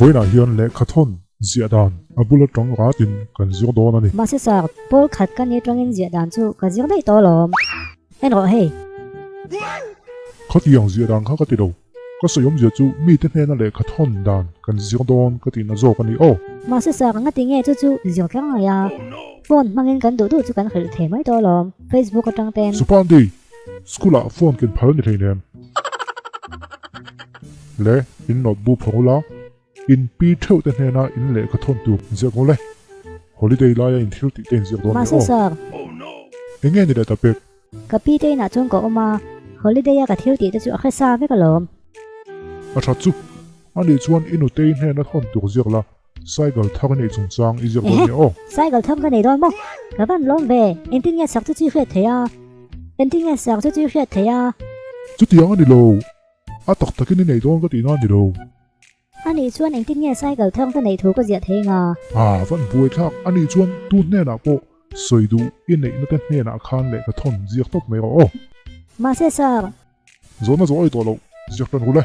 Vawiinah hian lehkhathawn ziah dan a bul atang ratin kan zir dawn a ni. Mahse sir, pawl khat ka ni atangin ziah dan chu ka zir daih tawh alawm. En rawh hei. Khatiang ziah dan kha ka ti lo. Ka sawi awmzia chu mite hnena lehkhathawn dan kan zir dawn ka tihna zawk a ni aw. Mahse sir, ngati nge chu chu zir kher ngai a? Phone hmangin kan duh duh chu kan hrilh thei mai tawh alawm, Facebook atang ten. Supandi, School ah phone ken phal ni hleinem. Le, in note bu phawng ula, in pi theuh te hnena in lehkha thawn tur ziak rawh le. Holiday laia in thil tih te in ziak dawn nia Mahse aw. sir. Eng nge ni leh ta pek? Ka pi te inah chuan ka awm a, holiday a ka thil tih te chu a hre sa vek alawm. A that chu. Anih chuan i nutei hnena thawn tur ziak la, Cycle thar i neih chungchang i ziak dawn Ehe, nia aw. Cycle thar ka nei dawn maw? Ka van lawm ve, engtin nge sak chu chu i hriat theih a? Engtin nge sak chu chu i hriat theih a? Chutiang a ni lo, a tak takin i nei dawn ka tihna a ni lo. Anih chuan engtin nge cycle thar ka neih thu ka ziah thei nga? Ah, van buai thlak, anih chuan tu hnenah pawh sawi duh i neihna te hnenah khan lehkha thawn ziak tawp mai rawh aw. Mahse sir. Zawhna zawh a i tawh loh, ziak tan ru le.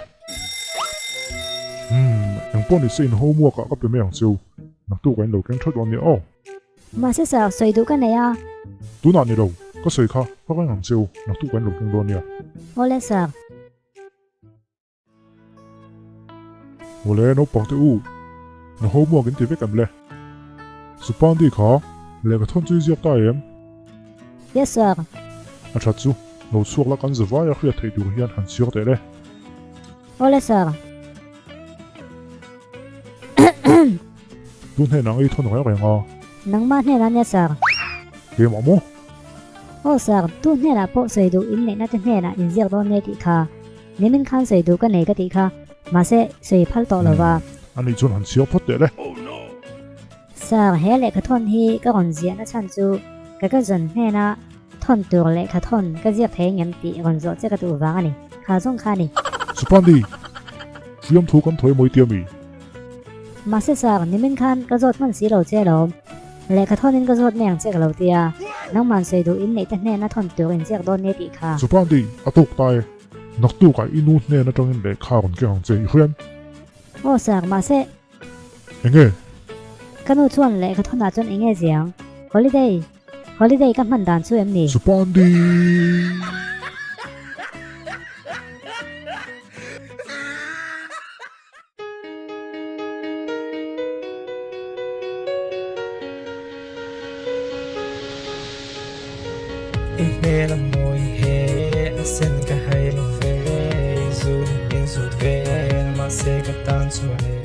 Umm, eng pawh ni se in homework ah ka pe mai ang cheu, naktuk ah in lo keng that dawn nia aw. Mahse sir, sawi duh ka nei a. Tunah ni lo, ka sawi kha ka keng ang cheu, naktuk ah in lo keng dawn nia. Awle sir. Awle naupang te u, na homework in ti vek em le? Supandi kha lehkha thawn chu i ziak ta em? Yes sir. A that chu, lo chhuak la kan zavai a hriat theih tur hian han chhiar teh le. Awle sir. Tun hnenah ngei thawn reng reng a. Nangmah hnenah nia sir. Keimah maw? Aw sir, tun hnenah pawh sawi duh inneihna te hnenah inziak dawn nia tih kha. Nimin khan sawi duh ka nei ka tih kha, mahse sawi phal tawh lo va. A nih chuan han chhiar phawt teh le. Sir, he lehkha thawn hi ka rawn ziahna chhan chu ka ka zawn hnena thawn tur lehkha thawn ka ziak thei ngem tih rawn zawh che ka duh vang a ni. Kha zawng kha a ni. Supandi, fiam thu kan thawi mawi tia mi? Mahse sir, nimin khan ka zawt hman si lo che alawm. Lehkha thawnin ka zawt mai ang che ka lo ti a, nangman sawi duh in neih te hnena thawn tur in ziak dawn nia tih kha. Supandi, a tawk ta e. Naktukah i nu hnen atangin lehkha rawn keng ang che i hriam. Aw sir, mahse. Enge? Ka nu chuan lehkha thawnah chuan enge ziang? Holiday, holiday ka hman dan chu em ni? Supandi! I hmel a mawi he a sen ka hai lo ve, zun in zut vel mahse ka tan chuan e.